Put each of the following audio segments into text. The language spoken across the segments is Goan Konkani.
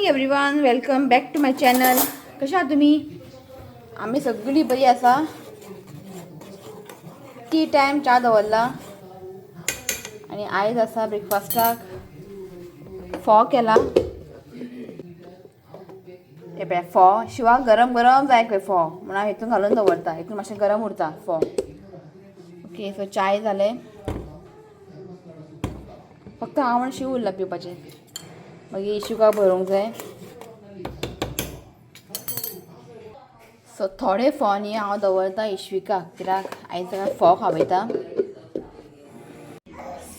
Morning everyone, welcome back to my channel. कशा आहात तुम्ही? आम्ही सगळी बरी आसा. टी टायम च्या दवरला आनी आयज आसा ब्रेकफास्टाक फोव केला. हे पळय फोव शिवाक गरम गरम जाय खंय फोव, म्हणून हांव हितून घालून दवरता, हितून मातशें गरम उरता फोव. ओके, सो चाय जालें, फक्त हांव आनी शिव उरला पिवपाचें. मागीर इशुका भरोवंक जाय. सो थोडे फोव न्ही हांव दवरता इश्विकाक, कित्याक आयज ताका फोव खावयता.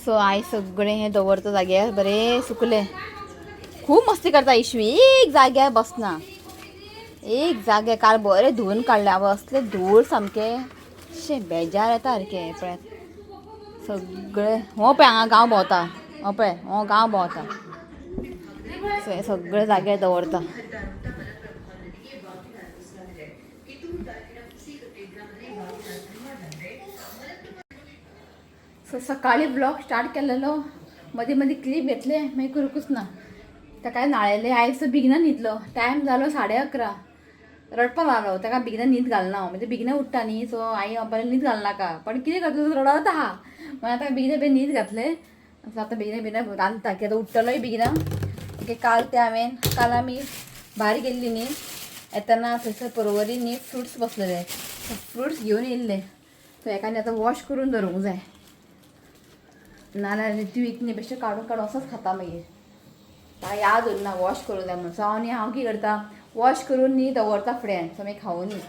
सो आयज सगळें हें दवरता जाग्यार, बरें सुकलें. खूब मस्ती करता इश्वी, एक जाग्यार बसना, एक जाग्यार. काल बरें धुवन काडलें, हांव असलें धूळ सामकें अशें बेजार येता सारकें. पळयात सगळें, हो पळय हांगा गांव भोंवता, हो पळय हो गांव भोंवता. सो हें सगळें जाग्यार दवरता. सो सकाळी ब्लॉग स्टार्ट केलेलो, मदीं मदीं क्लिप घेतले, मागीर करूंकूच ना. ताका न्हाळयलें, आयज तो बेगिना न्हिदलो, टायम जालो 11:30. रडपाक लागलो, ताका बेगिना न्हीद घालना हांव, म्हणजे बेगिना उठ्ठा न्ही. सो I म्हणपाक न्हीद घालनाका, पण कितें करता, तो रडत आहा. मागीर आतां बेगिना बेगीन न्हीद घातलें. सो आतां बेगिना बेगिना रांदता, कित्याक आतां उठ्ठलोय बेगिना. ओके, काल ते हांवें, काल आमी भायर गेल्ली न्ही, येतना थंयसर पर्वरी न्ही फ्रुट्स बसलेले, फ्रुट्स घेवन येयल्ले. सो हेका न्ही आतां वॉश करून दवरूंक जाय, नाजाल्यार ऋत्वीक न्ही बेश्टें काडून काडून असोच खाता मागीर. ताका याद उरना वॉश करूंक जाय म्हणून. सो हांव न्ही, हांव कितें करता, वॉश करून न्ही दवरता फुड्यान, सो मागीर खावूं न्ही.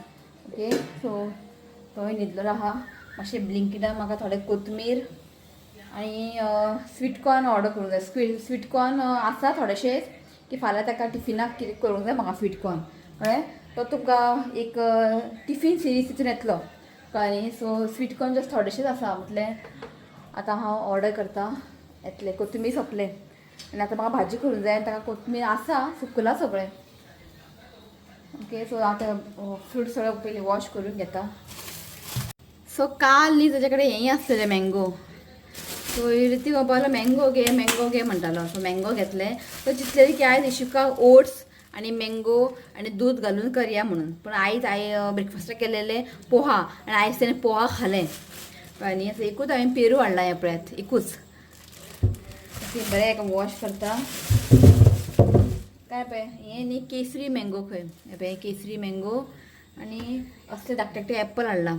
ओके, सो तोय न्हिदलेलो आहा. मातशें ब्लिंकिटान म्हाका थोडें कोथमीर आनी स्वीट कॉर्न ऑर्डर करूंक जाय. स्वीट कॉर्न आसा थोडेशेच, की फाल्यां ताका टिफिनाक कितें करूंक जाय म्हाका स्वीट कॉर्न, कळ्ळें? तो तुमकां एक टिफीन सिरीज तितून येतलो, कळ्ळें न्ही? सो स्वीट कॉर्न जस्ट थोडेशेच आसा, म्हटलें आतां हांव ऑर्डर करता, येतलें. कोथमीर सोंपलें आनी आतां म्हाका भाजी करूंक जाय, ताका कोथमीर आसा, सुकलां सगळें. ओके, सो आतां फ्रूट सगळें पयलीं वॉश करून घेता. सो काल न्ही ताजे कडेन हेंय आसलेलें मँगो. सो ऋतिक म्हणपाक मँगो घे, मँगो घे म्हणटालो. सो मँगो घेतले. सो चिंतलें की आयज इशुका ओट्स आनी मँगो आनी दूद घालून करया म्हणून, पूण आयज हांवें ब्रेकफास्टाक केलेलें पोहा आनी आयज तेणें पोहा खालें. आनी असो एकूच हांवें पेरू हाडला, हें पळयात, एकूच. बरें हेका वॉश करता. काय पळय हें न्ही केसरी मँगो खंय, हें पळय केसरी मँगो आनी असले धाकटे धाकटे एप्पल हाडला.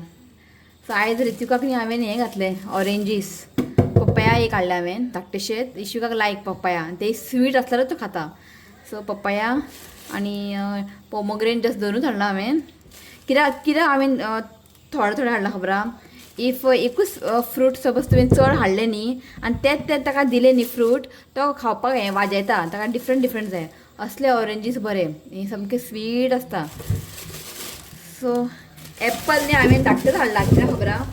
सो आयज ऋतिकाक न्ही हांवें हें घातलें ऑरेंजीस, पप्पाया एक हाडलें हांवें धाकटेशें. इशुकाक लायक पप्पाया, आनी ते स्वीट आसल्यारूच तो खाता. सो पप्पाया आनी पोमोग्रेन जस्ट दोनूच हाडला हांवें. कित्याक कित्याक हांवें थोडे थोडे हाडला खबर आहा, if एकूच फ्रूट सपोज तुवें चड हाडलें न्ही आनी तेच तेच ताका दिलें न्ही फ्रूट, तो खावपाक हें वाजयता, ताका डिफरंट डिफरंट जाय. असले ऑरेंजीस बरे, हे सामके स्वीट आसता. सो एप्पल न्ही हांवें धाकटेच हाडला, कित्याक खबर आहा,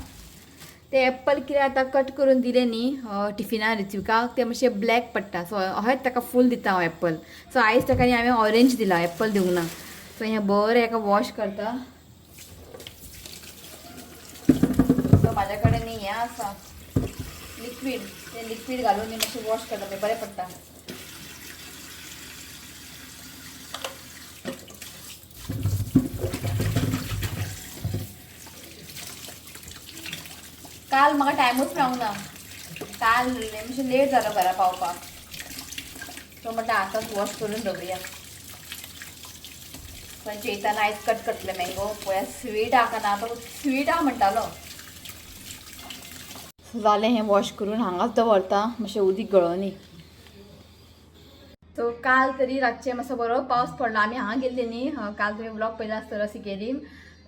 ते एप्पल कितें आतां कट करून दिलें न्ही टिफिनार ऋत्विकाक, ते मातशें ब्लॅक पडटा. सो अहेंच ताका फूल दिता हांव एप्पल. सो आयज ताका न्ही हांवें ऑरेंज दिला, एप्पल दिवंक ना. सो हें बरें हेका वॉश करता. सो म्हाज्या कडेन न्ही हें आसा लिक्वीड, तें लिक्वीड घालून न्ही मातशें वॉश करता, मागीर बरें पडटा. काल म्हाका टायमूच मेळूंक ना, काल मातशें लेट जालो घरा पावपाक. सो म्हटलें आतांच वॉश करून दवरुया. पण जेयताना आयज कट करतलें मँगो, पळया स्वीट आहा काय ना, तो स्वीट आहा म्हणटालो. सो जालें हें वॉश करून हांगाच दवरता, मातशें उदीक गळोनी. सो काल तरी रातचें मातसो बरो पावस पडलो, आमी हांगा गेल्ली न्ही, काल तुमी ब्लॉग पळयला आसतलो सिकेरीम.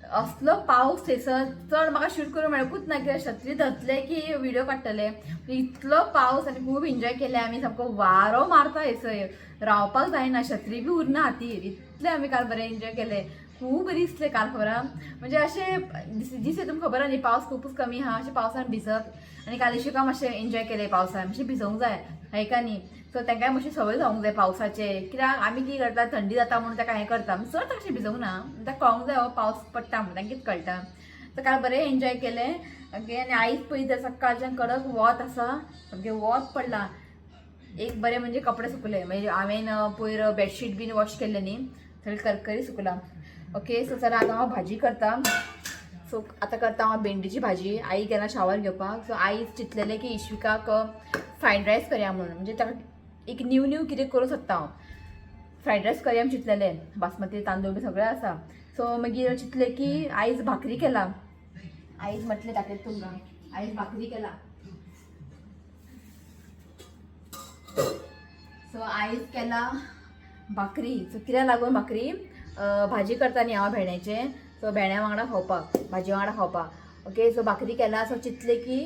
असलो पावस थंयसर चड म्हाका शूट करूंक मेळकूच ना, कित्याक छत्री धरतले की व्हिडिओ काडटले, इतलो पावस. आनी खूब एन्जॉय केलें आमी, सामको वारो मारता थंयसर, रावपाक जायना, छत्री बी उरना हातीर, इतलें आमी काल बरें एन्जॉय केलें. खूब बरें दिसलें काल, खबर आहा. म्हणजे अशें दीस तुमकां खबर आहा न्ही, पावस खुबूच कमी आहा, अशें पावसान भिजप. आनी काल इशुका मातशें एन्जॉय केलें पावसान, मातशें भिजोवंक जाय हाय का न्ही. सो तांकांय मातशी संवय जावंक जाय पावसाचे, कित्याक आमी कितें करता, थंडी जाता म्हणून ताका हें करता, चड तशें भिजोवंक ना, ताका कळोंक जाय हो पावस पडटा म्हणून, तांकां कितें कळटा. सो काल बरें एन्जॉय केलें. ओके, आनी आयज पळयत जाल्यार सकाळच्यान कडक वत आसा, सामकें वत पडलां, एक बरें म्हणजे कपडे सुकले, म्हणजे हांवें पयर बेडशीट बीन वॉश केल्लें न्ही, सगळें करकरी सुकला. ओके, सो चला आतां हांव भाजी करता. सो आतां करता हांव भेंडीची भाजी. आई गेला शावर घेवपाक. सो आई चिंतलेलें की इश्विकाक फ्रायड रायस करया म्हणून, म्हणजे ताका एक न्यू न्यू कितें करूंक सोदता हांव. फ्रायड रायस करया म्हूण चिंतलेलें, बासमती तांदूळ बी सगळें आसा. सो मागीर चिंतलें की आयज भाकरी केला. आयज म्हटलें दाखयता तुमकां, आयज भाकरी केला. सो आयज केला भाकरी. सो कित्याक लागून भाकरी, भाजी करता न्ही हांव भेंड्याचें, सो भेंड्या वांगडा खावपाक, भाजी वांगडा खावपाक. ओके, सो भाकरी केला. सो चिंतलें की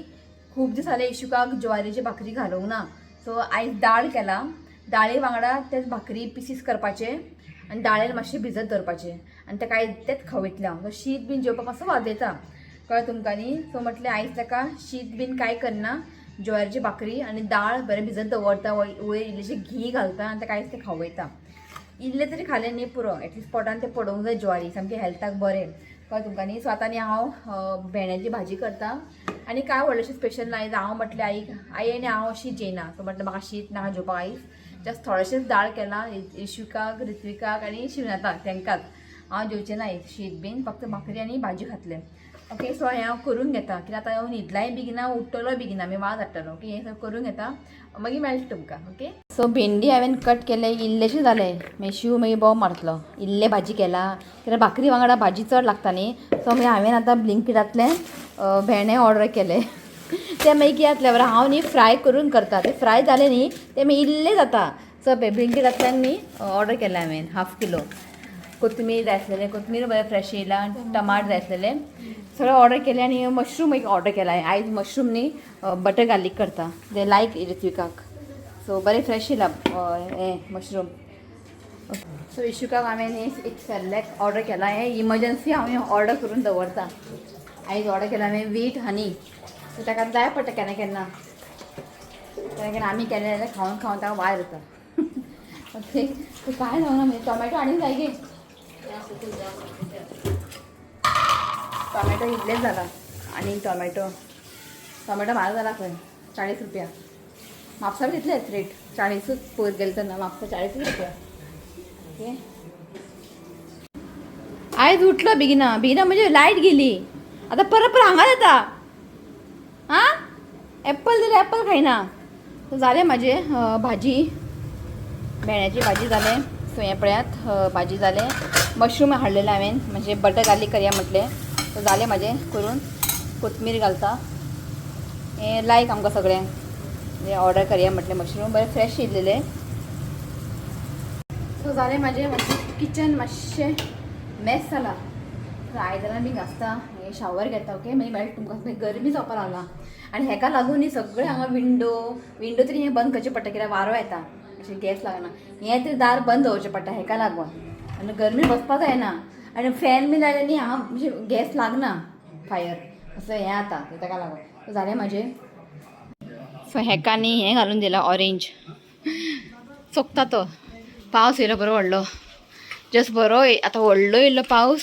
खूब दीस जाले इशुकाक ज्वारीची भाकरी घालूंक ना. सो आयज दाळ केला, दाळी वांगडा तेच भाकरी पिसीस करपाचे आनी दाळेन मातशें भिजत दवरपाचें आनी ताका आयज तेंच खावयतलें हांव. सो शीत बीन जेवपाक मातसो वाजयता, कळ्ळें तुमकां न्ही. सो म्हटलें आयज ताका शीत बीन कांय करना, ज्वारीची भाकरी आनी दाळ बरें भिजत दवरता, वयर इल्लेशें घी घालता आनी ताका आयज तें खावयता. इल्लें तरी खालें न्ही पुरो, एटलिस्ट पोटान तें पडोवंक जाय. ज्वारी सामकी हेल्थाक बरें, कळ्ळें तुमकां न्ही. सो आतां न्ही हांव भेंड्याची भाजी करता आनी कांय व्हडलेशें स्पेशल ना. आयज हांव म्हटलें आईक, आई आनी हांव अशी जेयना. सो म्हटलें म्हाका शीत नाका जेवपाक आयज, जस्ट थोडेशेंच दाळ केलां इश्विकाक, ऋत्विकाक आनी शिवनाथाक, तांकांच. हांव जेवचें ना शीत बीन, फक्त भाकरी आनी भाजी खातलें. ओके, सो हें हांव करून घेता, कित्याक आतां हांव न्हिदलाय बेगिना, उठ्ठलोय बेगिना, मागीर वाज हाडटलो. ओके, हें सगळें करून घेता, मागीर मेळटा तुमकां. ओके, सो भेंडी हांवें कट केले, इल्लेशें जालें, मागीर शिव मागीर बोव मारतलो, इल्लें भाजी केला, कित्याक भाकरी वांगडा भाजी चड लागता न्ही. सो मागीर हांवें आतां ब्लिंकिटांतलें भेंडे ऑर्डर केले. ते मागीर कितें जातलें बरें, हांव न्ही फ्राय करून करता, ते फ्राय जाले न्ही ते मागीर इल्ले जाता. सो ब्लिंकिटांतल्यान न्ही ऑर्डर केलें हांवें हाफ किलो. कोथमीर जाय आसलेलें, कोथमीर बरें फ्रेश येयला, टमाट जाय आसलेलें, सगळें ऑर्डर केलें. आनी मशरूम एक ऑर्डर केला आयज. मशरूम न्ही बटर गार्लीक करता, ते लायक ऋत्विकाक. सो बरें फ्रेश येयला हें मशरूम. सो इशुकाक हांवें न्ही एक सेरेलेक ऑर्डर केला. हें इमर्जन्सी हांव ऑर्डर करून दवरता. आयज ऑर्डर केला हांवें वीट हनी. सो ताका जाय पडटा केन्ना केन्ना, केन्ना केन्ना आमी केलें जाल्यार खावन खावन ताका वायर जाता. ओके, सो कांय जावना, म्हणजे टोमॅटो आनी जाय गे. टोमॅटो इल्लेच जाला आनी टोमॅटो, टोमॅटो म्हारग जाला खंय, 40 रुपया. म्हापसा बी तितलेच रेट, 40च. पयर गेले तेन्ना म्हापसा 40 रुपया. ओके, आयज उठलो बेगिना बेगिना, म्हणजे लायट गेली. आतां परत परत हांगा येता. आं, एप्पल दिलें, एप्पल खायना. सो जालें म्हाजें भाजी, भेंड्याची भाजी जालें. सो हें पळयात, भाजी जालें. मशरूम हाडलेलें हांवें, म्हणजे बटर गार्लीक करया म्हटलें. सो जालें म्हाजें करून. कोथमीर घालता. हें लायक आमकां सगळ्यांक, म्हणजे ऑर्डर करया म्हटलें. मशरूम बरें फ्रेश येयलेलें. सो जालें म्हाजें. मातशें किचन मातशें मेस जाला, आयदनां बी घासता, हे शावर घेता. ओके, मागीर मेळटा तुमकां. गरमी जावपा लागला आनी हेका लागून न्ही सगळें हांगा विंडो, विंडो तरी हें बंद करचें पडटा, कित्याक वारो येता, अशें गॅस लागना. हें तरी दार बंद दवरचें पडटा हेका लागून, आनी गरमी बसपा जायना. आनी फॅन बी लायलें न्ही हांगा, म्हणजे गॅस लागना, फायर असो हें जाता, तेका लागून. जालें म्हाजें. सो हेका न्ही हें घालून दिलां ऑरेंज, चोखता तो. पावस येयलो बरो व्हडलो, जस्ट बरो आतां व्हडलो येयल्लो पावस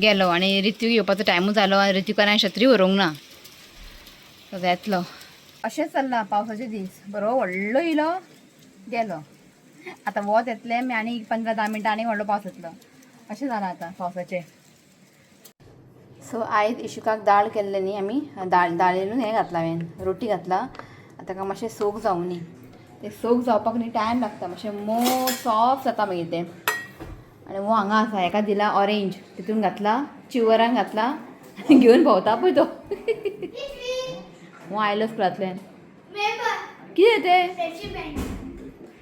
गेलो आनी ऋत्विक येवपाचो टायमूच जालो आनी ऋत्विकान हांवें छत्री व्हरूंक ना. सो येतलो. अशेंच चल्लां पावसाचे दीस, बरो व्हडलो येयलो गेलो. आतां वत येतलें मागीर आनी 15-10 मिनटां आनी व्हडलो पावस येतलो, अशें जालां आतां पावसाचें. सो आयज इशुकाक दाळ केल्लें न्ही आमी, दाळ दाळेनूच हें घातलां हांवें, रोटी घातला. आतां ताका मातशें सोक जावं न्ही, तें सोक जावपाक न्ही टायम लागता, मातशें मोव सॉफ्ट जाता मागीर तें. आनी हो हांगा आसा, हेका दिला ऑरेंज, तितून घातला, चिवरान घातला आनी घेवन भोंवता पळय तो. हो आयलो स्कुलांतल्यान. कितें तें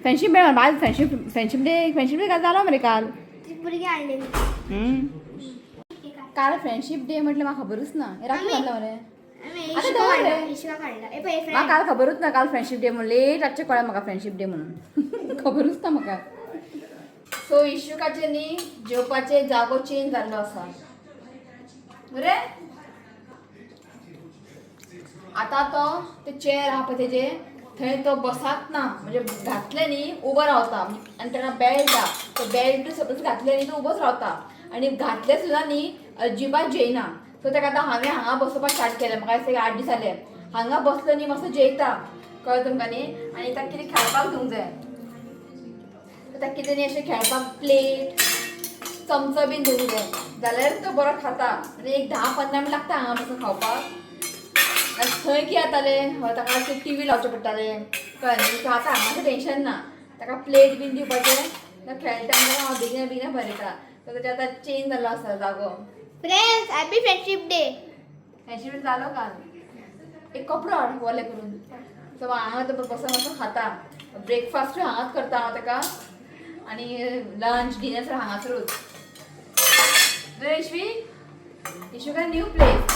फ्रेंडशीप बँड? आज फ्रेंडशीप डे, फ्रेंडशीप डे काल जालो मरे काल. भुरगीं हाडलेली. काल फ्रेंडशीप डे म्हटलें, म्हाका खबरूच ना. हे राखी बांदला मरे. आतां दवर रे. म्हाका काल खबरूच ना काल फ्रेंडशीप डे म्हणून. लेट रातचें कळ्ळें म्हाका फ्रेंडशीप डे म्हणून, खबरूच ना म्हाका. सो इशुकाचे न्ही जेवपाचे जागो चेंज जाल्लो आसा बरे. आतां तो ते चेअर आहा पळय तेजे थंय तो बसात ना, म्हणजे घातले न्ही उबो रावता. आनी ताका बेल्ट आहा, तो बेल्ट सपोज घातले न्ही तो उबोच रावता आनी घातले सुद्दां न्ही अजिबात जेयना. सो ताका आतां हांवें हांगा बसोवपाक स्टार्ट केलें. म्हाका दिसता 8 दीस जाले हांगा बसलो न्ही, मातसो जेयता. कळ्ळें तुमकां न्ही. आनी ताका कितें खेळपाक दिवंक जाय, ताका कितें न्ही अशें खेळपाक प्लेट चमचो बीन दिवंक जाय जाल्यार तो बरो खाता. आनी एक 10-15 मिनट लागता हांगा बसून खावपाक. आनी थंय कितें जातालें, हय ताका मातशें टीवी लावचें पडटालें, कळ्ळें न्ही. सो आतां हांगासर टेंशन ना, ताका प्लेट बीन दिवपाचें, तो खेळटा आनी हांव बेगीन बेगीन भरयता. सो ताचें आतां चेंज जाल्लो आसा जागो. Friends, happy friendship day. Friendship day जालो काल. एक कपडो हाड वोले करून. सो हांगा तो बसून बसून खाता. ब्रेकफास्टूय हांगाच करता हांव ताका, आनी लंच डिनर सगळें हांगासरूच. इशवी इशू काय न्यू प्लेस,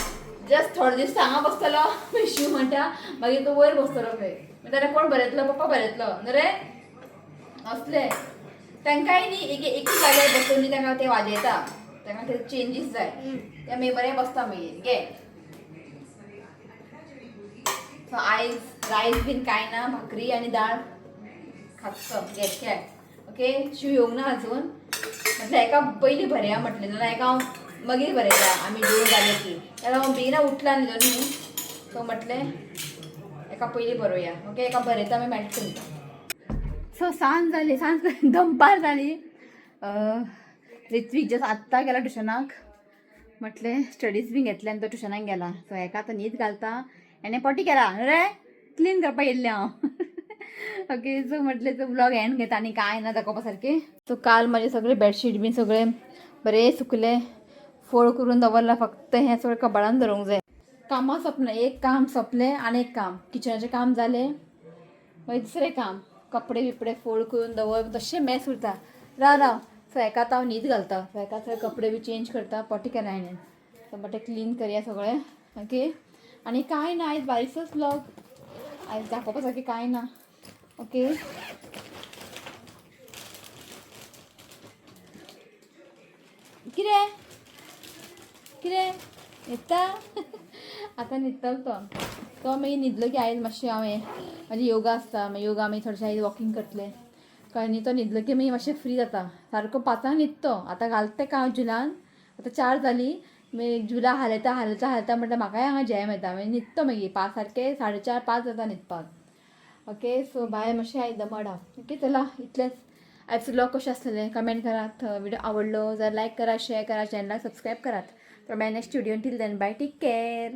जस्ट थोडे दीस हांगा बसतलो इशू म्हणटा, मागीर तो वयर बसतलो खंय. मागीर ताका कोण बरयतलो? पप्पा बरयतलो न्हू रे. असले तांकांय न्ही एक एकूच जाग्यार बसून न्ही तांकां ते वाजयता, तांकां ते चेंजीस जाय. ते मागीर बरें बसता मागीर घे. सो आयज रायस बीन कांय ना, भाकरी आनी दाळ खातलो. घे खेळ. ओके, शिव येवंक ना अजून. म्हटलें एका पयलीं भरया म्हटलें, नाल्यार एका हांव मागीर बरयता आमी जेवण जालें की. जाल्यार हांव बेगिना उठला न्ही न्ही, सो म्हटलें एका पयलीं बरोवया. ओके, एका बरयता मागीर मेळटा तुमकां. सो सांज जाली, सांज दनपार जाली. ऋत्वीक जस्ट आत्तां गेला ट्युशनाक. म्हटलें स्टडीज बीन घेतले आनी तो ट्युशनाक गेला. सो हेका आतां न्हीद घालता. हेणें पॉटी केला रे, क्लीन करपाक येयल्लें हांव. ओके, सो म्हटलें तो ब्लॉग एंड घेता आनी कांय ना दाखोवपा सारकें. सो काल म्हाजे सगळे बेडशीट बीन सगळे बरे सुकले, फोल्ड करून दवरला. फक्त हें सगळें कबाडान दवरूंक जाय. कामां सोंपना. एक काम सोंपलें आनी एक काम, किचनाचें काम जालें, मागीर दुसरें काम, कपडे बिपडे फोल्ड करून दवर, तशें मेस उरता. राव राव. सो हेका आतां हांव न्हीद घालता. सो हेका सगळे कपडे बी चेंज करता, पॉटी केला हाणें. सो बटे क्लीन करया सगळें. ओके, आनी कांय ना, आयज बारीकसोच ब्लॉग, आयज दाखोवपा सारकें कांय ना. ओके, कितें कितें न्हिदता? आतां न्हिदतलो तो. तो मागीर न्हिदलो की आयज मातशें हांव हें म्हाजी योगा आसता, मागीर योगा, मागीर थोडेशें आयज वॉकिंग करतलें. कळ्ळें न्ही. तो न्हिदलो की मागीर मातशें फ्री जाता. सारको 5 जांक न्हिदतो. आतां घालता तेका हांव जुलान. आतां 4 जालीं. मागीर जुला हालयता हालयता हालयता म्हणटा म्हाकाय हांगा जॅम येता. मागीर न्हिदतो मागीर 5 सारके 4:30-5 जाता न्हिदपाक. ओके, सो भायर मातशें आयज दमट आहा. ओके, चला, इतलेंच. आयचो ब्लॉग कशें आसलेलें कमेंट करात. व्हिडिओ आवडलो जाल्यार लायक करात, शेअर करात, चॅनलाक सबस्क्रायब करात. तर मागीर next video. Till then, bye, take care.